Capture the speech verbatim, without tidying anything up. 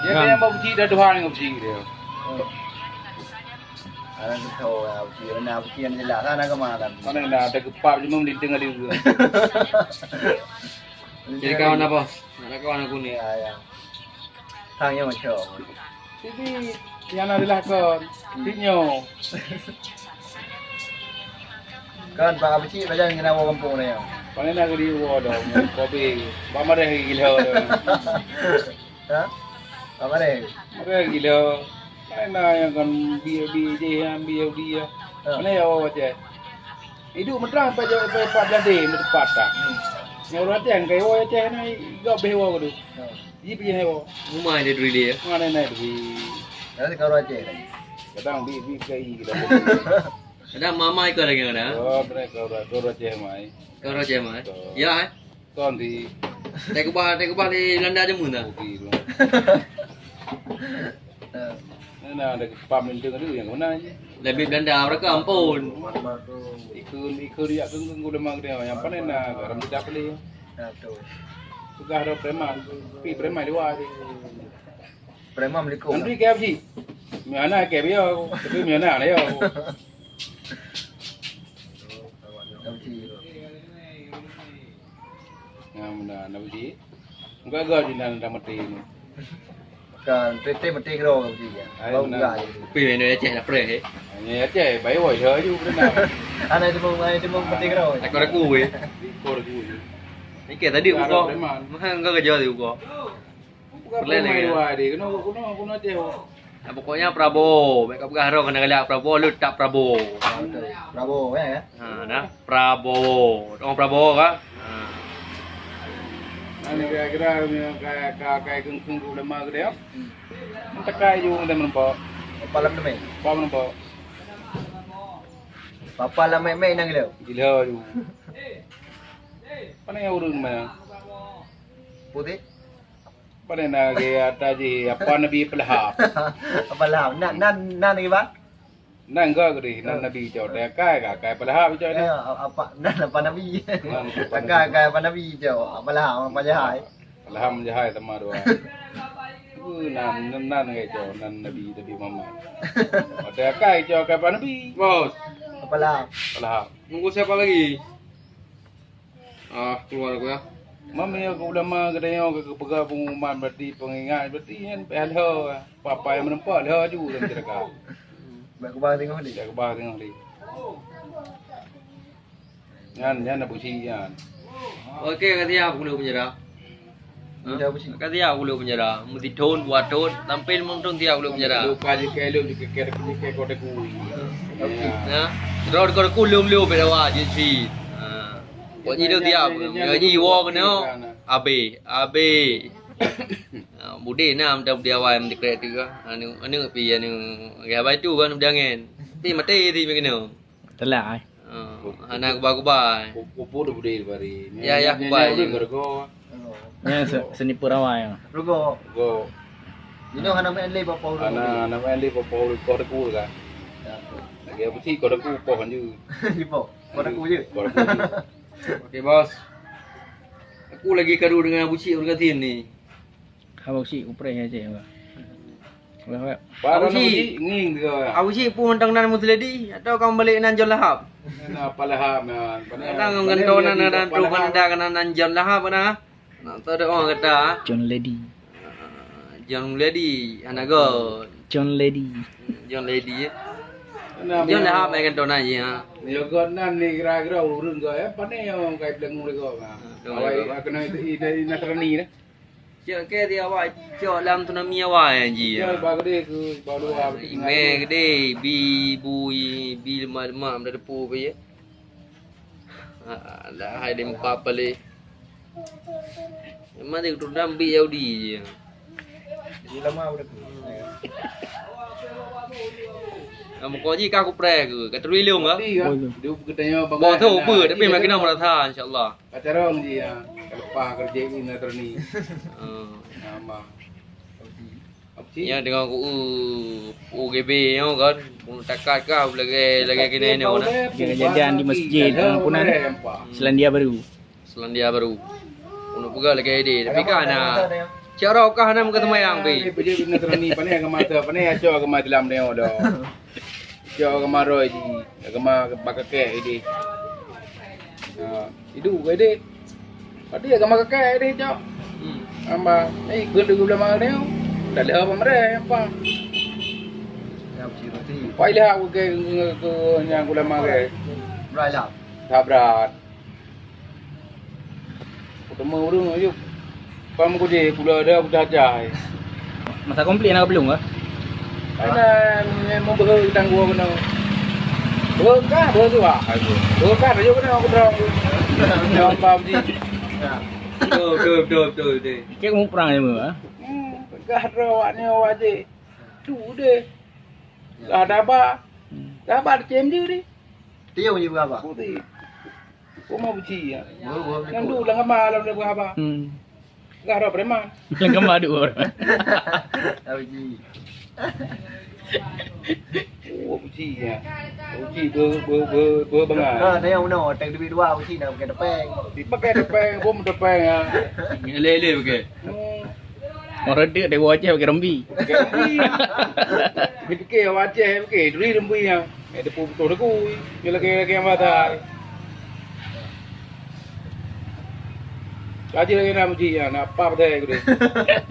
Dia kan yang bawa buci dah dua hari dengan buci dia. Ada betul ya, buci. Mana buci yang jelas, ada ke mana? Mana dah ada kepap cuma melinting ada juga. Jadi kawan apa? Nak ada kawan aku ni. Ya, ya. Tang yang macam. Jadi yang adalah kon. Tinyo. Kan bak abuci belajar ngon awak kampung ni. Paling nak di awak dah. Kopi. Bak marah gila. Ha? Bak marah. Marah gila. Mana yang kan bi bi je yang bi bi ya. Ha. Mana ya awak je. Idup meudang pai jaweueb pai pat blah deh meuteumpat ka. Hmm. Nyang ureueng Aceh kai woe Aceh na igop beh woe keudu. Ha. Ji pih hai woe. Rumah je duri dia. Mana na duri. Kadang ka ureueng Aceh. Kadang bi bi kai kita. Kadang mama ikut lagi ada. Oh, mereka ureueng ureueng Aceh mai. Kau roh Aceh mai. Betul. Ya, eh? Kon di. Tak kebah, tak kebah di Belanda je mun dah. Oke, bro. Nah, ada pam lintang tu yang mana je? Lebih Belanda mereka ampun. Ikut ikut dia ke ke ulama gede yang panen na garam tidak beli. Nah, betul. Sudah ada preman. Pi preman dua je. Preman melikung. Nanti kayak apa sih? Miana kayak dia, tapi miana ada ya. Nah, meunan, Abuji. Enggak, enggak, di nan dah mati ni. Kan, tete mati kero, Abuji, ya. Ai, bau meunan. Enggak, ya. Tapi main Aceh dah preh, eh. Hanya Aceh, baik, woi, saya juga pernah. Anak cuma, anak cuma mati kero. Ekor aku, eh. Ekor aku, eh. Ni kayak tadi, buka. Mahal enggak kerja tadi, buka. Bukan pemain luar dia. Kena, kena, kena Aceh. Nah, pokoknya Prabowo. Baik kau peugah roh kena galak Prabowo, lu tetap Prabowo. Prabowo, ya, ya. Ha, dah. Prabowo. Tengok Prabowo kan? Ha. Nah, ni kira-kira ni ka, ka, ka kengkeng ulama gede, ya? Hmm. Tekai ju dia menempa. Apa lam demi? Apa menempa? Papa lam mek-mek nang gila. Gila ju. Mana yang urun mana? Putih? Pada na lagi ata ji apa Nabi pelahap. Apa lahap? Nan nan nan lagi bang? Nan ga gede nan Nabi cok. Dah kai ka kai pelahap cok ni. Ya, apa nan apa Nabi? Nan apa Nabi? Kai kai apa Nabi cok? Apa lahap apa jahai? Pelahap jahai sama dua. Uh, nan nan nan ga cok nan Nabi Nabi Muhammad. Pada kai cok kai apa Nabi? Bos. Apa lahap? Pelahap. Nunggu siapa lagi? Ah, keluar aku ya. Mam ya ke ulama geutanyoe ke peugah pengumuman berarti pengingat berarti nyan payah lho. Apa-apa yang menempa lho aju dalam syurga. Bak keubah tengok ni. Bak keubah tengok ni. Nyan nyan Abu Syi nyan. Oke, ka siap kulu penjara. Udah Abu Syi. Ka siap kulu penjara. Mesti thon, dua thon, sampai lima thon siap kulu penjara. Lupa je ke lu je ke ke ke kau teku. Ya. Nah, terus kau teku lom-lom beda wah je si. Ha. Kok nyi tu tiap. Nyi wo kena. Abeh, abeh. Ha, budeh na meudah budeh awai meudikrek tu ka. Anu, anu pi anu. Gaya bai tu kan budeh angin. Tapi mati ti meukeuna. Telah ai. Ha, hana kubai-kubai. Kupu tu budeh bari. Ya, ya, kubai. Nyan se- seni perawai. Rugo. Go. Inoe hana main lé bapa urang. Hana hana main lé bapa urang kau teku kan. Ya. Lagi apa sih kau teku poh kan je. Di poh. Kau teku je. Kau teku je. Okey, bos. Aku lagi kadu dengan Abu Cik Abdul Kadir ni. Abu Cik upreh aja ya. Wah, wah. Abu Cik nging dia. Abu Cik pun tang nan musledi atau kamu balik nan John Lahab? Nan apa Lahab nan? Kadang ngon gentong nan nan tu kan dah kena nan John Lahab dah. Nak tahu dah orang kata. John Lady. John Lady, anak god. John Lady. John Lady ya. John Lahab main gentong nan ya. Yo god nan ni kira-kira urun go ya. Pane yang kai belenggu lego. Awai kena itu ina Nasrani dah. Cok ke dia awak cok lam tsunami awak ji. Ya ba gede ke ba luar. Ime gede bi bu bi lemak-lemak dah depu pe ya. Ha, dah hai limpa pale. Memang dia tu dah ambil Yahudi je. Dia lama udah tu. Kamu kau ji ka aku pray ke? Kata dulu ilung ke? Dia kata ya. Bang tu apa? Tapi makin nama rasa insya-Allah. Pacarong ji ya. Lepas kerja ini attorney. Oh. Nama. Apa sih? Ya dengan aku U G B nyoe kan. Pun takat kah lagi lagi kena ini kan. Kejadian di masjid Pengampunan Selandia Baru. Selandia Baru. Untuk pegang lagi ada. Tapi kan nak Cara kah hana meukeuseumayang, Bi? Eh, peujeuet Nasrani, pane agama teuh, pane aco agama Islam nyoe dah. Aco agama roh di, agama bak kakek di. Ha, idu ke di. Pati agama kakek di, cok. Hmm. Amba, eh, ikut dulu ulama nyoe. Dah lé apa mereka, apa? Ya, betul, betul. Pai lah ke, ke, ke, nyang ulama ke. Berat lah. Dah berat. Kuteumé ureueng ayub. Pam kudeh, kuda ada, kuda aja. Masa komplit nak belum ke? Ada memang beuhe tanggua kena. Beuhe kah, beuhe tu ah. Beuhe kah, ayub kena aku terang. Jangan paham di. Ya. Betul, betul, betul, betul, betul. Cek mu perang je, ah. Hmm, gah ro awak ni, awak je. Tu deh. Lah ada apa? Hmm. Dah apa cem je ni? Tiup je berapa? Putih. Koma buci ya. Nyan du lam kama lam dah berapa? Hmm. Gah ro preman. Lam kama dua orang. Tahu ji. Oh, buci ya. Buci ber, ber, ber, ber bengai. Ha, tanya uno, tang duit dua, buci nak pakai tepeng. Dipakai tepeng, bom tepeng ya. Lele pakai. Hmm. Orang dia ada wajah pakai rombi. Pakai rombi. Dipikir wajah, pakai duri rombi ya. Eh, tepuk betul aku. Dia lagi, lagi yang mata. Aja lagi nak muji ya, nak apa betul aku dia.